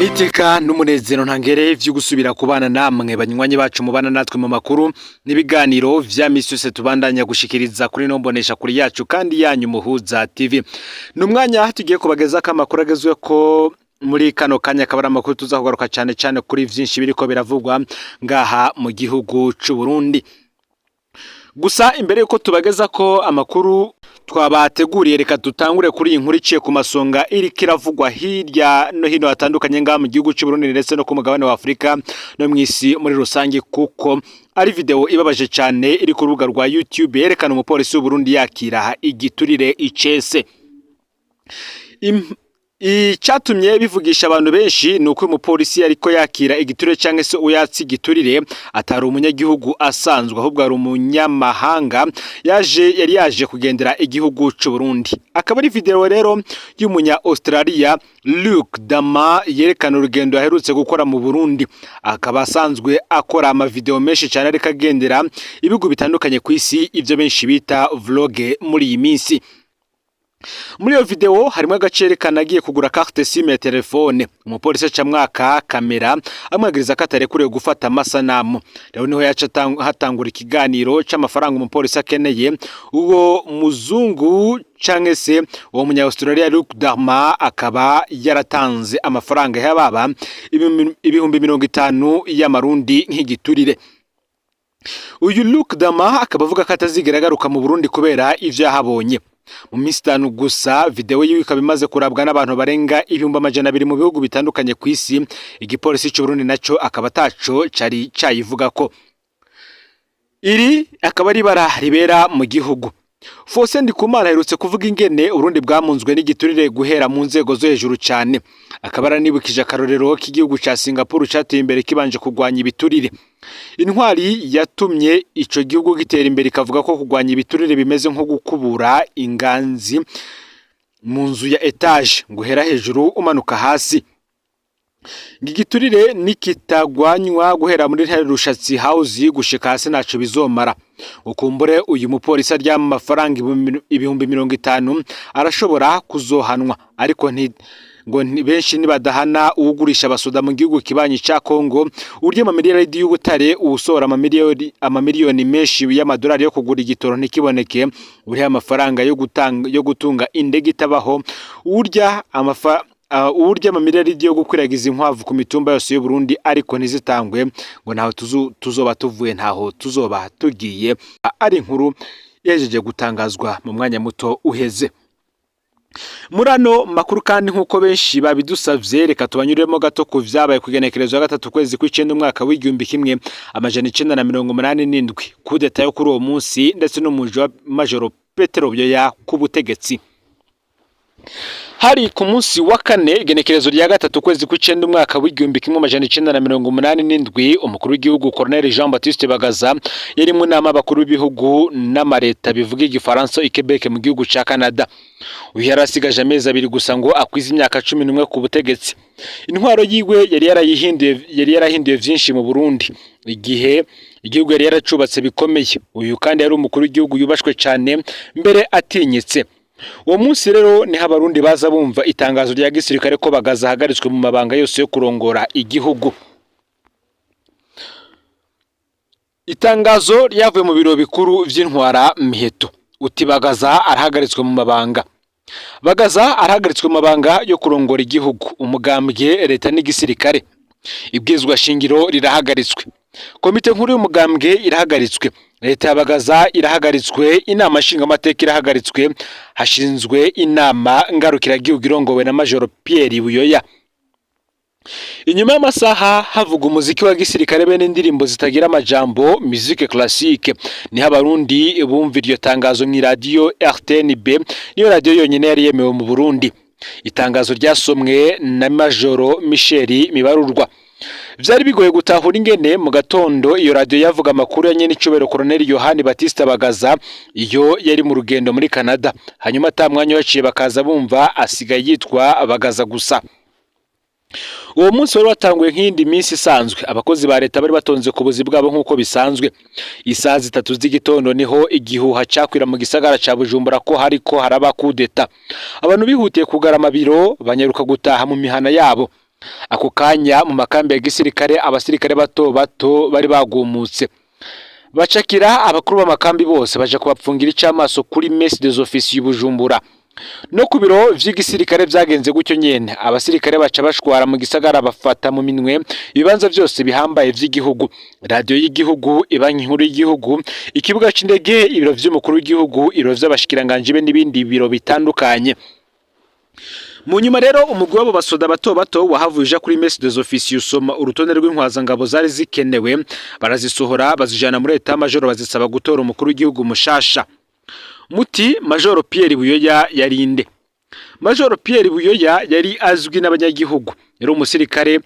Niteka n'umunezero ntangere vyo gusubira kubana namwe banywanyi bacu mubana natwe mu makuru n'ibiganiro vya misi yose tubandanya gushikiriza kuri no mbonesha kuri yacu kandi yanyu Muhuza TV. Ni umwanya tugiye kubagezako amakuru agezweko muri kano kanya, akaba ari amakuru tuza kugaruka cane cane kuri vyinshi biriko biravugwa ngaha mu gihugu c'u Burundi. Gusa imbere yuko tubageza ko amakuru twabateguriye, reka dutangure kuri iyi nkuru iciye ku masonga iriko iravugwa hirya no hino hatandukanye ngaha mu gihugu c'u Burundi ndetse no ku mugabane wa Afurika no mw'isi muri rusange, kuko ari video ibabaje cane iri ku rubuga rwa YouTube yerekana umupolisi w'u Burundi yakira igiturire icese. Icatumye bivugisha abantu benshi ni uko uyu mupolisi yariko yakira igiturire canke se uyatse igiturire atari umunyagihugu asanzwe, ahubwo ari umunyamahanga yaje yari yaje kugendera igihugu c'u Burundi. Akaba ari video rero y'umunya Australia Luke Dama yerekana urugendo aherutse gukora mu Burundi. Akaba asanzwe akora amavideo menshi cyane ariko agendera ibihugu bitandukanye ku isi, ivyo benshi bita vlog muri iyi minsi. Muri iyo video harimo agace yerekana agiye kugura carte SIM ya telefone, umupolisi aca amwaka kamera amwagiriza ko atarekuriwe gufata amasanamu. Rero niho yaca hatangura ikiganiro c'amafaranga umupolisi akeneye. Uwo muzungu canke se uwo munya Australia Luke Dharma akaba yaratanze amafaranga y'ababa 50,000 y'amarundi nk'igiturire. Uyu Luke Dama akaba avuga ko atazigera agaruka mu Burundi kubera ivyo yahabonye. Mu minsi 5 gusa video yiwe ikaba imaze kurabwa n'abantu barenga 200,000 mu bihugu bitandukanye ku isi. Igipolisi c'u Burundi naco akaba ataco cari cayivugako. Iri akaba ari ibara ribera mu gihugu. Faustin Ndikumana aherutse kuvuga ingene Uburundi bwamunzwe n'igiturire guhera mu nzego zo hejuru cane. Akaba aranibukije akarorero k'igihugu ca Singapore cateye imbere kibanje kurwanya ibiturire. Intwari yatumye ico gihugu gitera imbere ikavuga ko kurwanya ibiturire bimeze nko gukubura inganzi mu nzu ya étage, guhera hejuru umanuka hasi. Igiturire nikitagwanywa guhera muri Ntare Rushatsi House gushika hasi, ntaco bizomara. Ukumbure uyu mupolisi aryama amafaranga 50,000 arashobora kuzohanwa, ariko nti ngo benshi nibadahana uwugurisha abasoda mu gihugu kibanyi ca Congo, urya amamiliyaridi y'ubutare, uwusohora amamiliyoni menshi y'amadolari yo kugura igitoro ntikiboneke, uriha amafaranga yo gutanga yo gutunga indege itabaho, urya uburyo amamiliyaridi yo gukwiragiza inkwavu ku mitumba yose y'u Burundi ariko ntizitangwe, ngo ntaho tuzoba tuvuye, ntaho tuzoba tugiye. Ari inkuru yahejeje gutangazwa mu mwanya muto uheze. Muri ano makuru kandi, nk'uko benshi babidusavye, reka tubanyuremo gato ku vyabaye ku igenekerezo ya 3 ukwezi kw'icenda umwaka w'1987, kudeta yo kuri uwo munsi ndetse n'umuji wa Majoro Petero Buyoya ku butegetsi. Hari ku munsi wa kane, igenekerezo rya 3 ukwezi kw'icenda umwaka w'1987, umukuru w'igihugu Colonel Jean Baptiste Bagaza yari mu nama y'abakuru b'ibihugu n'amareta bivuga igifaransa i Quebec mu gihugu ca Canada. Uyu yari asigaje amezi 2 gusa ngo akwize imyaka 11 ku butegetsi. Intwaro yiwe yari yarayihinduye, yari yarahinduye vyinshi mu Burundi igihe igihugu yari yaracubatse bikomeye. Uyu kandi yari umukuru w'igihugu yubashwe cane, mbere atinyitse. Uwo munsi rero niho abarundi baza bumva itangazo rya gisirikare ko Bagaza ahagaritswe mu mabanga yose yo kurongora igihugu. Itangazo ryavuye mu biro bikuru vy'intwara Miheto, uti Bagaza arahagaritswe mu mabanga. Bagaza arahagaritswe mu mabanga yo kurongora igihugu, umugambwe, leta n'igisirikare. Ibwirizwa shingiro rirahagaritswe, komite nkuru y'umugambwe irahagaritswe, leta ya Bagaza irahagaritswe, inama nshingamateka irahagaritswe, hashinzwe inama ngarukiragihugu irongowe na Majoro Pierre Buyoya. Inyuma y'amasaha havuga umuziki wa gisirikare bene indirimbo zitagira amajambo, musique classique, niho abarundi bumva iryo tangazo mu iradiyo RTNB, niyo radiyo yonyine yari yemewe mu Burundi. Itangazo ryasomwe na Majoro Michel Mibarurwa. Vyari bigoye gutahura ingene mu gatondo iyo radiyo yavuga amakuru ya nyenicubahiro Colonel Yohani Batista Bagaza iyo yari mu rugendo muri Canada, hanyuma ata mwanya waciye bakaza bumva asigaye yitwa Bagaza gusa. Uwo munsi wari watanguye nk'iyindi minsi isanzwe, abakozi ba leta bari batonze ku buzi bwabo nk'uko bisanzwe. Isaha 3 z'igitondo niho igihuha cakwira mu gisagara ca Bujumbura ko hariko haraba kudeta. Abantu bihutiye kugara amabiro, banyaruka gutaha mu mihana yabo. Ako kanya mu makambi ya gisirikare, abasirikare bato bato bari bagumutse, bacakira abakuru b'amakambi bose, baja kubapfungira icamaso kuri mess des officiers Bujumbura. No ku biro vy'igisirikare vyagenze gutyo nyene. Abasirikare baca bashwara mu gisagara, bafata mu minwe ibibanza vyose bihambaye vy'igihugu: radiyo y'igihugu, ibanki nkuru y'igihugu, ikibuga c'indege, ibiro vy'umukuru w'igihugu, ibiro vy'abashikiranganji be n'ibindi biro bitandukanye. Mu nyuma rero, umugwi w'abo basoda bato bato wahavuye uja kuri mess des officiers, usoma urutonde rw'intwazangabo zari zikenewe, barazisohora, bazijana muri état-major, bazisaba gutora umukuru w'igihugu mushasha. Muti Majoro Pierre Buyoya yarinde? Majoro Pierre Buyoya yari azwi n'abanyagihugu, yari umusirikare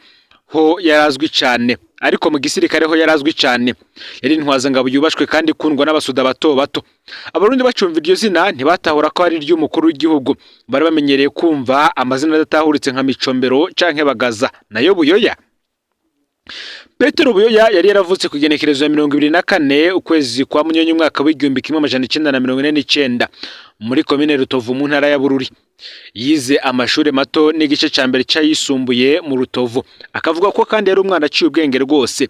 ho yarazwi cyane, ariko mu gisirikare ho yarazwi cyane. Yari intwazangabo yubashwe kandi ikundwa n'abasoda bato bato. Abarundi bacumva iryo zina ntibatahura ko ari iry'umukuru w'igihugu. Bari bamenyereye kumva amazina adatahuritse nka Micombero canke Bagaza, nayo Buyoya. Petero Buyoya yari yaravutse ku igenekerezo ya 24 ukwezi kwa Munyonyo, umwaka w'1949, muri komine Rutovu, mu ntara ya Bururi. Yize amashuri mato n'igice ca mbere c'ayisumbuye mu Rutovu. Akavuga ko kandi yari umwana aciye ubwenge rwose.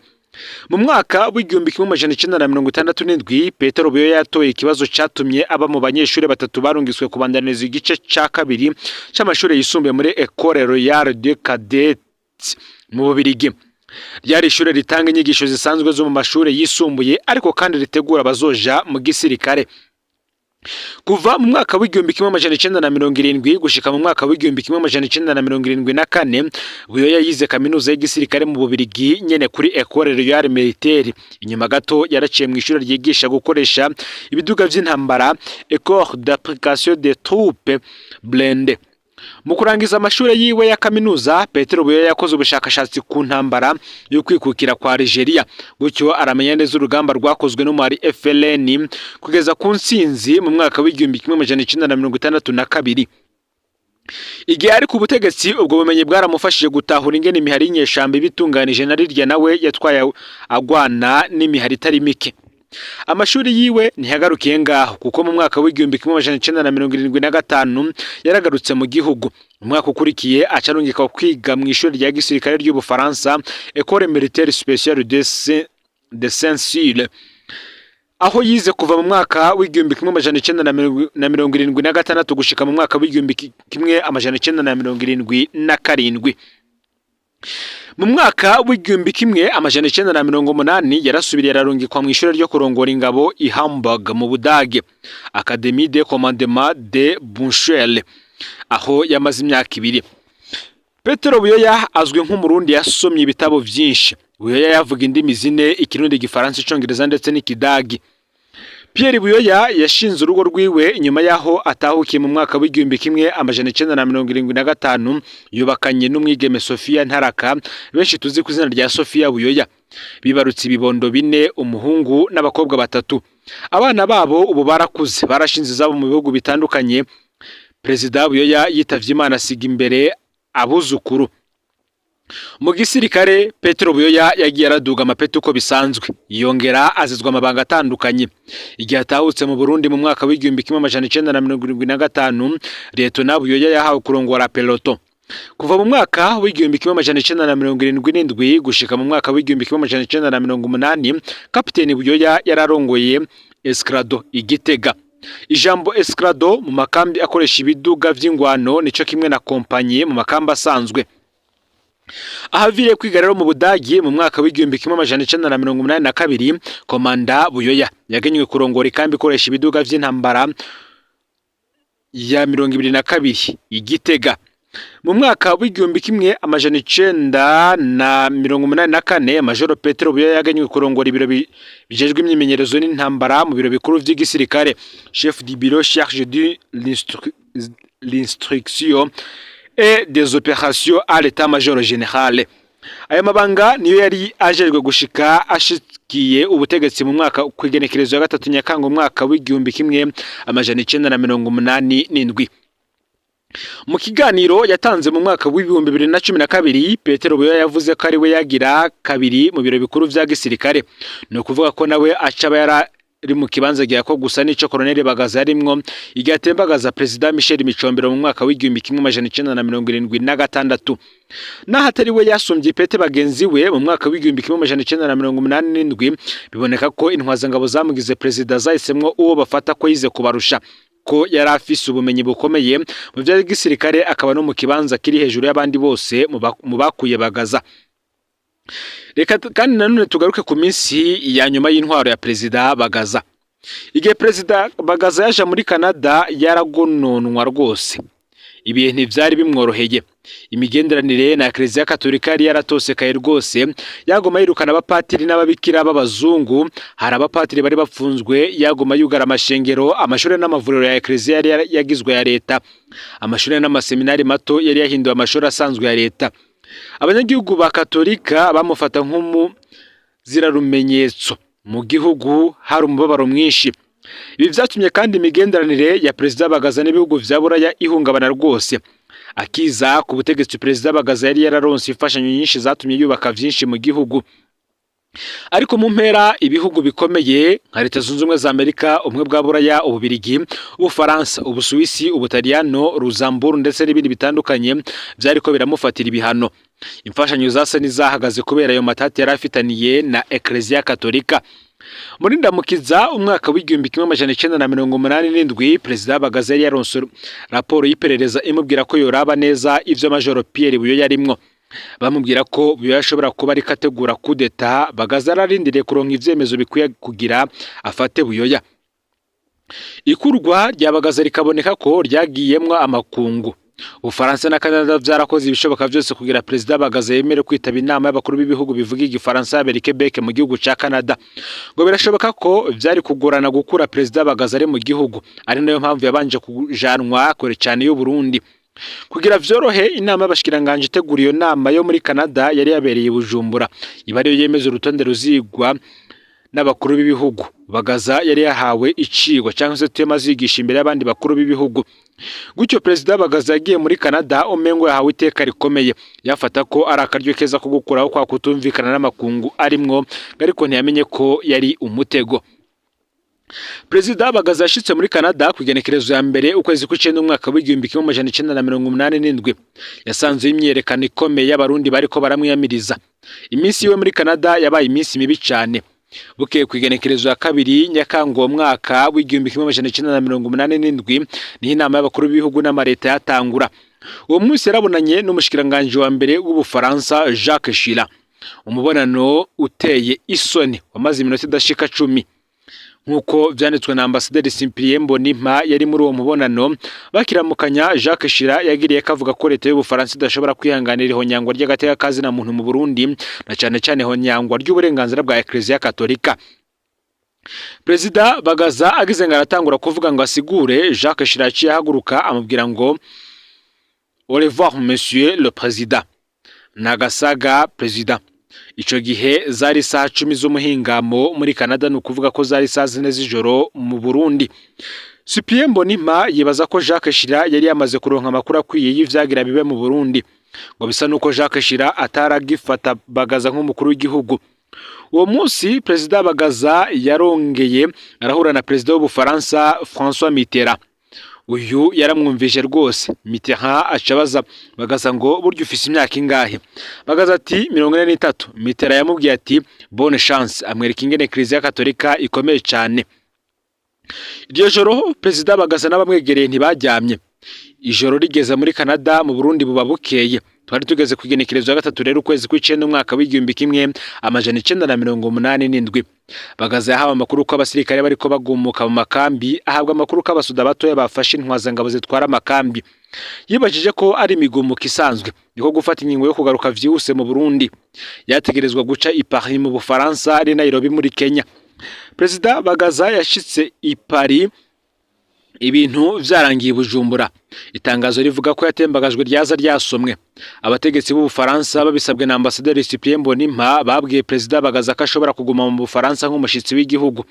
Mu mwaka w'1967, Petero Buyoya yatoye ikibazo catumye aba mu banyeshuri batatu barungiswe kubandaniriza igice ca kabiri c'amashuri yisumbuye muri Ecole Royale de Cadets mu Bubirigi. Ryari ishure ritanga inyigisho zisanzwe zo mu mashuri yisumbuye, ariko kandi ritegura abazoja mu gisirikare. Kuva mu mwaka w'1970 gushika mu mwaka w'1974, Buyoya yize kaminuza y'igisirikare mu Bubirigi nyene, kuri Ecole Royale Militaire. Inyuma gato yaraciye mu ishuri ryigisha gukoresha ibiduga vy'intambara, Ecole d'application des troupes blindées. Mu kurangiza amashuri yiwe ya kaminuza, Petero Buyoya yakoze ubushakashatsi ku ntambara yo kwikukira kwa Algeria, gutyo aramenya neza urugamba rwakozwe n'umwari FLN kugeza ku ntsinzi mu mwaka w'1962. Igihe ari ku butegetsi, ubwo bumenyi bwaramufashije gutahura ingene imihari y'inyeshamba ibitunganije, na rirya nawe yatwaye agwana n'imihari itari mike. Amashuri yiwe ntiyagarukiye ngaho, kuko mu mwaka w'1975 yaragarutse mu gihugu. Umwaka ukurikiye acarungika kwiga mu ishuri rya gisirikare ry'Ubufaransa, Ecole Militaire Spéciale de Saint-Cyr, aho yize kuva mu mwaka w'1976 gushika mu mwaka w'1977. Mu mwaka w'1980 yarasubiriye ararungikwa mu ishuri ryo kurongora ingabo i Hamburg mu Budage, Académie de Commandement de Bundeswehr, aho yamaze imyaka 2. Petero Buyoya azwi nk'Umurundi yasomye ibitabo vyinshi. Buyoya yavuga indimi zine: Ikirundi, Igifaransa, Icongereza ndetse n'Ikidagi. Pierre Buyoya yashinze urugo rwiwe inyuma y'aho atahukiye mu mwaka w'1975. Yubakanye n'umwigeme Sofia Ntaraka, benshi tuzi ku izina rya Sofia Buyoya. Bibarutse ibibondo bine, umuhungu n'abakobwa batatu. Abana babo ubu barakuze, barashinze izabo mu bihugu bitandukanye. Perezida Buyoya yitavye Imana asiga imbere abuzukuru. Mu gisirikare, Petero Buyoya yagiye araduga amapeti uko bisanzwe, yongera azizwa amabanga atandukanye. Igihe atahutse mu Burundi mu mwaka w'1975, Lieutenant Buyoya yahawe kurongora peloton. Kuva mu mwaka w'1977 gushika mu mwaka w'1980, Kapiteni Buyoya yararongoye escadron i Gitega. Ijambo escadron mu makambi akoresha ibiduga vy'ingwano nico kimwe na kompanyi mu makambi asanzwe. Ahaviriye kwiga rero mu Budagi mu mwaka w'1982, Komanda Buyoya yagenywe kurongora ikambi ikoresha ibiduga vy'intambara ya 22 i Gitega. Mu mwaka w'1984, Majoro Petero Buyoya yagenywe kurongora ibiro bijejwe imyimenyerezo n'intambara mu biro bikuru vy'igisirikare, chef du bureau chargé de l'instruction et des opérations à l'état-major général. Aya mabanga niyo yari ajejwe gushika ashikiye ubutegetsi mu mwaka kw'igenekerezo ya 3 Nyakanga, umwaka w'1987. Mu kiganiro yatanze mu mwaka w'2012, Petero Buyoya yavuze ko ari we yagira kabiri mu biro bikuru vya gisirikare, ni ukuvuga ko nawe aca aba yara mu kibanza gihako gusa n'ico Colonel Bagaza yarimwo igihe atembagaza Perezida Michel Micombero mu mwaka w'1976. Naho atari we yasumbye ipete bagenzi we mu mwaka w'1987, biboneka ko intwazangabo zamugize perezida zahisemwo uwo bafata ko yize kubarusha, ko yari afise ubumenyi bukomeye mu vya gisirikare, akaba no mu kibanza kiri hejuru y'abandi bose mu bakuye Bagaza. Reka kandi nanone tugaruke ku minsi ya nyuma y'intwaro ya Perezida Bagaza. Igihe Perezida Bagaza yaje muri Canada, yaragononwa rwose, ibihe ntivyari bimworoheye. Imigenderanire na Kiliziya Katolika yari yaratosekaye rwose, yagoma yirukana abapatiri n'ababikira b'abazungu, hari abapatiri bari bapfunzwe, yagoma yugara amashengero, amashuri n'amavuriro ya Kiliziya yari yagizwe ya leta, amashuri n'amaseminari mato yari yahinduwe amashuri asanzwe ya leta. Abanyagihugu ba Katolika bamufata nk'umuzirarumenyetso. Mu gihugu hari umubabaro mwinshi. Ibi vyatumye kandi imigenderanire ya Perezida Bagaza n'ibihugu vya Buraya ihungabana rwose. Akiza ku butegetsi, Perezida Bagaza yari yararonse imfashanyo nyinshi zatumye yubaka vyinshi mu gihugu, ariko mu mpera ibihugu bikomeye nka Leta Zunze Ubumwe za Amerika, Ubumwe bwa Buraya, Ububirigi, Ubufaransa, Ubusuwisi, Ubutaliyano, Ruzamburu ndetse n'ibindi bitandukanye vyariko biramufatira ibihano. Imfashanyo zasa n'izahagaze kubera ayo matati yari afitaniye na Ekleziya Katolika. Muri Ndamukiza umwaka w'1987, Perezida Bagaza yari yaronse raporo y'iperereza imubwira ko yoraba neza ivyo Majoro Pierre Buyoya yarimwo. Bamubwira ko Buyoya ashobora kuba ariko ategura kudeta. Bagaza ararindiriye kuronka ivyemezo bikwiye kugira afate Buyoya. Ikurwa rya Bagaza rikaboneka ko ryagiyemwo amakungu. Ubufaransa na Canada vyarakoze ibishoboka vyose kugira Perezida Bagaza yemere kwitaba inama y'abakuru b'ibihugu bivuga igifaransa yabereye i Quebec mu gihugu ca Canada. Ngo birashoboka ko vyari kugorana gukura Perezida Bagaza ari mu gihugu, ari nayo mpamvu yabanje kujanwa kure cane y'u Burundi kugira vyorohe. Inama y'abashikiranganje itegura iyo nama yo muri Canada yari yabereye i Bujumbura, iba ariyo yemeza urutonde ruzigwa n'abakuru b'ibihugu. Bagaza yari yahawe icigwa cyangwa se thème azigisha imbere y'abandi bakuru b'ibihugu. Gutyo Perezida Bagaza yagiye muri Canada umengo yahawe iteka rikomeye, yafata ko ari akaryo keza ko gukuraho kwa kutumvikana n'amakungu arimwo, ariko ntiyamenye ko yari umutego. Perezida Bagaza yashitse muri Canada ku igenekerezo ya 1 ukwezi kw'icenda umwaka w'1987. Yasanze imyiyerekano ikomeye y'abarundi bariko baramwiyamiriza. Iminsi yiwe muri Canada yabaye iminsi mibi cane. Bukeye ku igenekerezo ya 2 Nyakanga uwo mwaka w'1987, niho inama y'abakuru b'ibihugu n'amareta yatangura. Uwo munsi yarabonanye n'umushikiranganji wa mbere w'Ubufaransa, Jacques Chirac, umubonano uteye isoni wamaze iminota idashika 10, nk'uko vyanditswe na Ambasaderi Cyprien Mbonimpa yari muri uwo mubonano. Bakiramukanya, Jacques Chirac yagiriye kavuga ko leta y'Ubufaransa idashobora kwihanganira ihonyangwa ry'agateka kazina muntu mu Burundi, na cane cane ihonyangwa ry'uburenganzira bwa Ecclesia Katolika. Perezida Bagaza agize ngo aratangura kuvuga ngo asigure, Jacques Chirac yaciye ahaguruka amubwira ngo: "Au revoir, monsieur le président, nagasaga président." Ico gihe zari saha 10 z'umuhingamo muri Canada, ni ukuvuga ko zari saa 4 z'ijoro mu Burundi. Cyprien Mbonimpa yibaza ko Jacques Chirac yari yamaze kuronka amakuru akwiye y'ivyagira bibe mu Burundi. Ngo bisa nuko Jacques Chirac ataragifata Bagaza nk'umukuru w'igihugu. Uwo munsi Perezida Bagaza yarongeye arahura na Perezida w'Ubufaransa, François Mitterrand. Uyu yaramwumvise rwose. Mitterrand aca abaza Bagaza ngo: "Burya ufise imyaka ingahe?" Bagaza ati: "43." Mitterrand yamubwiye ati: "Bonne chance", amwereka ingene Kiliziya Katolika ikomeye cane. Iryo joro Perezida Bagaza n'abamwegereye ntibaryamye. Ijoro rigeze muri Canada, mu Burundi buba bukeye. Twari tugeze ku igenekerezo ya 3 rero ukwezi kw'icenda umwaka w'1987. Bagaza yahawe amakuru ko abasirikare bariko bagumuka mu makambi, ahabwa amakuru ko abasoda batoya bafashe intwazangabo zitwara amakambi. Yibajije ko ari imigumuko isanzwe, niko gufata ingingo yo kugaruka vyihuse mu Burundi. Yategerezwa guca i Paris mu Bufaransa ari Nairobi muri Kenya. Perezida Bagaza yashitse i Paris ibintu vyarangiye i Bujumbura. Itangazo rivuga ko yatembagajwe ryaza ryasomwe. Abategetsi b'Ubufaransa babisabwe na Ambasaderi Cyprien Mbonimpa babwiye Perezida Bagaza ko ashobora kuguma mu Bufaransa nk'umushitsi w'igihugu.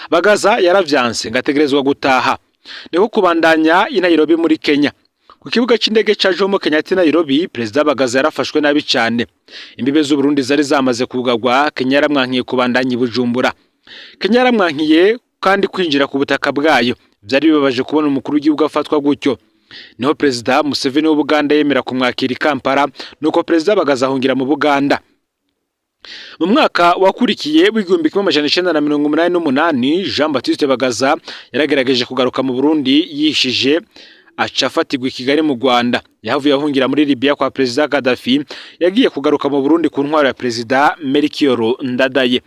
Bagaza yaravyanse, ngo ategerezwa gutaha, niko kubandanya i Nairobi muri Kenya. Ku kibuga c'indege ca Jomo Kenyatta i Nairobi, Perezida Bagaza yarafashwe nabi cane. Imbibe z'Uburundi zari zamaze kugarwa. Kenya yaramwankiye kubandanya i Bujumbura. Kenya yaramwankiye. kandi kwinjira ku butaka bwayo. Byari bibabaje kubona umukuru w'igihugu afatwa gutyo. Niho Perezida Museveni w'Ubuganda yemera kumwakira i Kampala, nuko Perezida Bagaza ahungira mu Buganda. Mu mwaka wakurikiye w'1988, Jean Baptiste Bagaza yaragerageje kugaruka mu Burundi yishije, aca afatirwa i Kigali mu Rwanda. Yahavuye ahungira muri Libya kwa Perezida Gaddafi. Yagiye kugaruka mu Burundi ku ntwaro ya Perezida Melchior Ndadaye.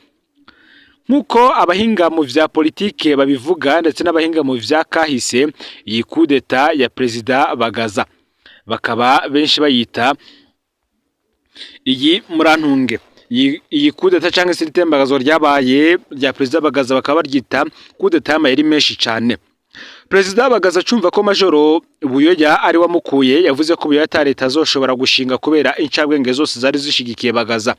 Nk'uko abahinga mu vya politike babivuga ndetse n'abahinga mu vya kahise, iyi kudeta ya Perezida Bagaza bakaba benshi bayita iyi, murantunge, iyi kudeta cyangwa se itembagazwa ryabaye rya Perezida Bagaza, bakaba baryita kudeta y'amayeri menshi cyane. Perezida Bagaza acumva ko Majoro Buyoya ari wamukuye, yavuze ko Buyoya ata leta azoshobora gushinga kubera incabwenge zose zari zishigikiye Bagaza.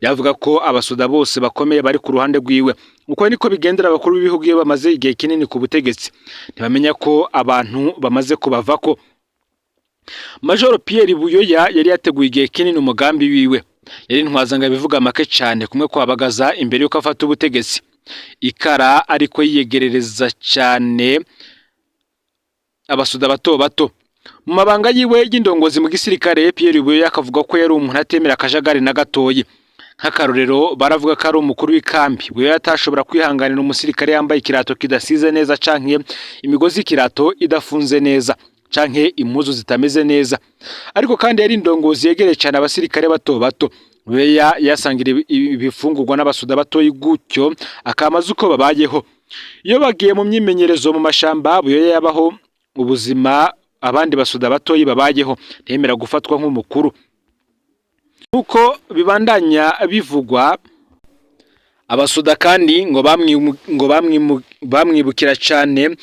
Yavuga ko abasoda bose bakomeye bari ku ruhande rwiwe. Uko niko bigendera abakuru b'ibihugu iyo bamaze igihe kinini ku butegetsi, ntibamenya ko abantu bamaze kubavako. Majoro Pierre Buyoya yari yateguye igihe kinini umugambi wiwe. Yari intwazanga bivuga make cyane kumwe kwa Bagaza. Imbere yuko afata ubutegetsi ikara, ariko yiyegerereza cyane abasoda bato bato mu mabanga yiwe y'indongozi mu gisirikare. Pierre Buyoya akavuga ko yari umuntu atemera akajagari na gatoyi. Nk'akarorero, baravuga ko ari umukuru w'ikambi. Buyoya atashobora kwihanganira umusirikare yambaye ikirato kidasize neza, canke imigozi y'ikirato idafunze neza, canke impuzu zitameze neza. Ariko kandi yari indongozi yegereye cyane abasirikare bato bato. Buyoya yasangira ibifungurwa n'abasoda batoyi, gutyo akamaze uko babayeho. Iyo bagiye mu myimenyerezo mu mashamba, Buyoya yabaho ubuzima abandi basoda batoyi babayeho, ntiyemera gufatwa nk'umukuru. Nk'uko bibandanya bivugwa, abasoda kandi ngo bamwibukira cyane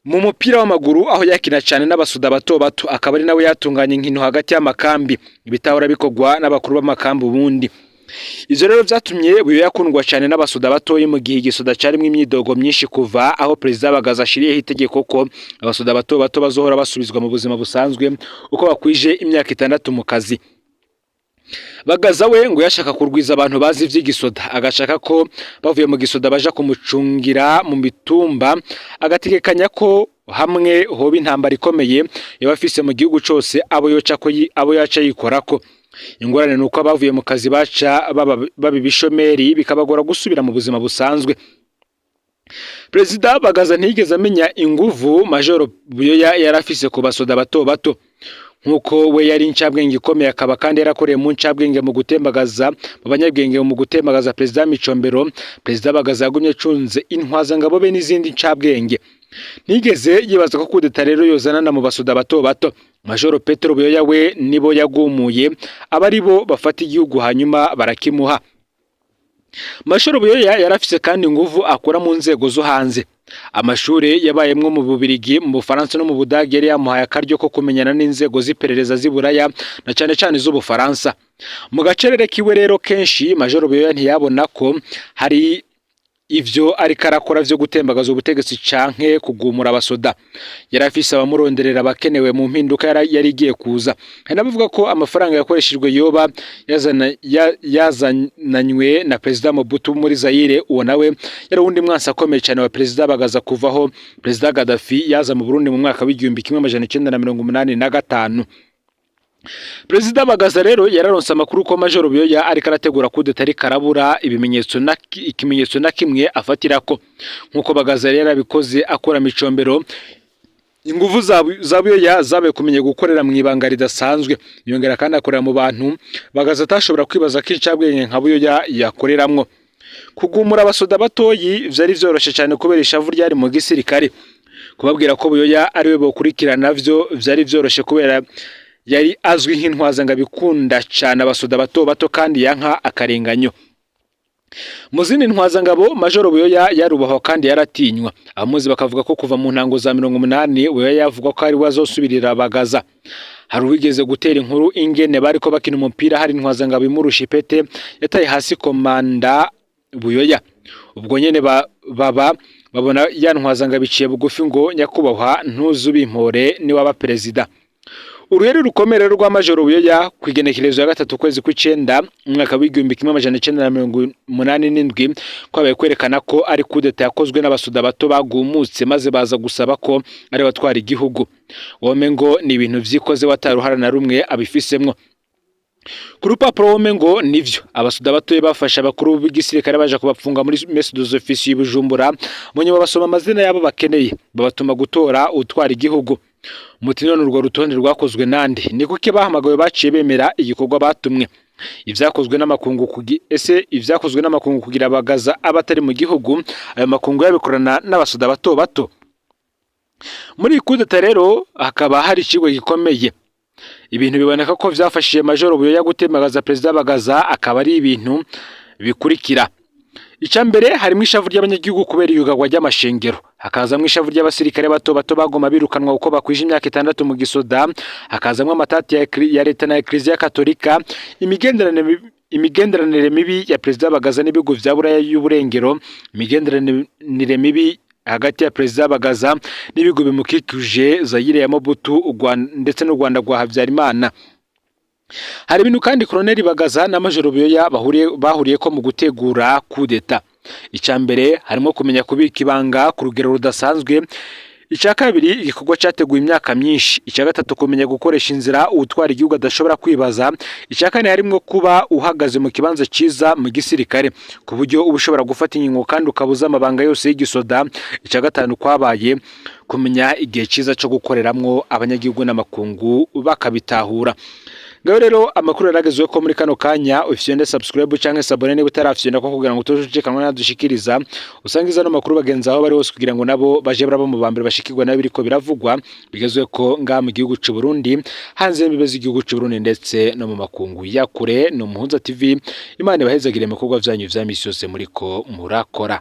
mu mupira w'amaguru, aho yakina cyane n'abasoda bato bato, akaba ari nawe yatunganya inkino hagati y'amakambi, ibitahora bikorwa n'abakuru b'amakambi ubundi. Ivyo rero vyatumye Buyoya akundwa cyane n'abasoda batoyi, mu gihe igisoda carimwo imyidogo myinshi kuva aho Perezida Bagaza ashiriyeho itegeko ko abasoda bato bato bazohora basubizwa mu buzima busanzwe uko bakwije imyaka 6 mu kazi. Bagaza we ngo yashaka kurwiza abantu bazi ivy'igisoda, agashaka ko bavuye mu gisoda baja kumucungira mu mitumba, agategekanya ko hamwe hoba intambara ikomeye yoba afise mu gihugu cose abo yoca ko abo yaca yikorako. Ingorane nuko abavuye mu kazi baca baba ibishomeri, bikabagora gusubira mu buzima busanzwe. Perezida Bagaza ntiyigeze amenya inguvu Majoro Buyoya yari afise ku basoda bato bato. Nk'uko we yari incabwenge ikomeye, akaba kandi yarakoreye mu ncabwenge mu gutembagaza, mu banyabwenge mu gutembagaza Perezida Micombero, Perezida Bagaza yagumye acunze intwazangabo be n'izindi ncabwenge. Ntigeze yibaza ko kudeta rero yozanana mu basoda bato bato. Majoro Petero Buyoya we nibo yagumuye, aba ari bo bafata igihugu, hanyuma barakimuha. Majoro Buyoya yarafise kandi inguvu akura mu nzego zo hanze. Amashure yabayemwo mu Bubirigi, mu Bufaransa no mu Budage yari yamuhaye akaryo ko kumenyana n'inzego z'iperereza z'i Buraya, na cane cane iz'Ubufaransa. Mu gacerere kiwe rero, kenshi Majoro Buyoya ntiyabona ko hari ivyo ariko arakora vyo gutembagaza ubutegetsi canke kugumura abasoda. Yari afise abamuronderera abakenewe mu mpinduka yari igiye kuza. Hari n'abavuga ko amafaranga yakoreshejwe yoba yazananywe na Perezida Mobutu muri Zaire. Uwo nawe yari uwundi mwansi akomeye cyane wa Perezida Bagaza kuvaho Perezida Gaddafi yaza mu Burundi mu mwaka w'1985. Perezida Bagaza rero yararonse amakuru ko Majoro Buyoya ariko arategura kudeta, ariko arabura ibimenyetso na ikimenyetso na kimwe afatirako. Nk'uko Bagaza yari yarabikoze akora Micombero, inguvu za Buyoya zabaye kumenya gukorera mu ibanga ridasanzwe. Yongera kandi akorera mu bantu Bagaza atashobora kwibaza ko incabwenge nka Buyoya yakoreramwo. Kugumura abasoda batoyi vyari vyoroshe cyane kubera ishavu ryari mu gisirikare. Kubabwira ko Buyoya ariwe bokurikirana vyo vyari vyoroshe, kubera yari azwi nk'intwazanga bikunda cyane abasoda bato bato kandi yanka akarenganyo. Mu zindi ntwazangabo, Majoro Buyoya yarubahwa kandi yaratinywa. Abamuzi bakavuga ko kuva mu ntango za 80 Buyoya yavuga ko ari we azosubirira Bagaza. Hari uwigeze gutera inkuru ingene bariko bakina umupira, hari intwazangabo imurusha ipete yataye hasi komanda Buyoya. Ubwo nyene baba babona ya ntwazangabo iciye bugufi ngo: "Nyakubahwa, ntuzubimpore niwaba perezida." Uruheri rukomeye rero rwa Majoro Buyoya ku igenekerezo ya 3 kwezi kw'icenda umwaka w'1987 kwabaye kwerekana ko ari kudeta yakozwe n'abasoda bato bagumutse, maze baza gusaba ko ari batwara igihugu. Wome ngo ni ibintu vyikoze, wataruhara na rumwe abifisemwo. Ku rupapuro wome ngo nivyo, abasoda batoye bafashe abakuru b'igisirikare baje kubapfunga muri mess des officiers i Bujumbura, mu nyuma basoma amazina yabo bakeneye, babatuma gutora utwara igihugu. Muti none urwo rutonde rwakozwe nande? Ni kuki bahamagawe baciye bemera igikorwa batumwe? Ivyakozwe n'amakungu ese ivyakozwe n'amakungu kugira Bagaza abatari mu gihugu, ayo makungu yabikorana n'abasoda bato bato? Muri iyi kudeta rero hakaba hari ikigo gikomeye. Ibintu biboneka ko vyafashije Majoro Buyoya gutemagaza Perezida Bagaza akaba ari ibintu bikurikira. Icya mbere, harimo ishavu ry'abanyagihugu kubera iyugarwa ry'amashengero, hakazamwo ishavu ry'abasirikare bato bato bagoma birukanwa uko bakwije imyaka 6 mu gisoda, hakazamwo amatati ya leta na Eklezia Katolika, imigenderanire mibi ya Perezida Bagaza n'ibihugu vya Buraya y'uburengero, imigenderanire mibi hagati ya Perezida Bagaza n'ibihugu bimukikuje, Zaire ya Mobutu, u Rwanda ndetse n'u Rwanda rwa Habyarimana. Hari ibintu kandi Colonel Bagaza na Majoro Buyoya bahuriye ko mu gutegura kudeta. Icya mbere, harimo kumenya kubika ibanga ku rugero rudasanzwe. Icya kabiri, igikorwa cyateguwe imyaka myinshi. Icya gatatu, kumenya gukoresha inzira utwara igihugu adashobora kwibaza. Icya kane, harimo kuba uhagaze mu kibanza cyiza mu gisirikare, ku buryo uba ushobora gufata ingingo kandi ukabuza amabanga yose y'igisoda. Icya gatanu, kwabaye kumenya igihe cyiza cyo gukoreramwo, abanyagihugu n'amakungu bakabitahura. Ngaho rero amakuru yaragezweho ko muri kano kanya ufyonde subscribe canke s'abonner niba utarafyonda ko, kugira ngo utojucikanwa nadushikiriza. Usangiza no makuru bagenzi aho bari hose, kugira ngo nabo baje baraba mu bambere bashikirwa nabo biriko biravugwa bigezwe ko ngaha mu gihugu c'u Burundi, hanze y'imbibe z'igihugu c'u Burundi, ndetse no mu makungu ya kure. No Muhuza TV, Imana ibahezagire mu bikorwa vyanyu vya misi yose muriko murakora.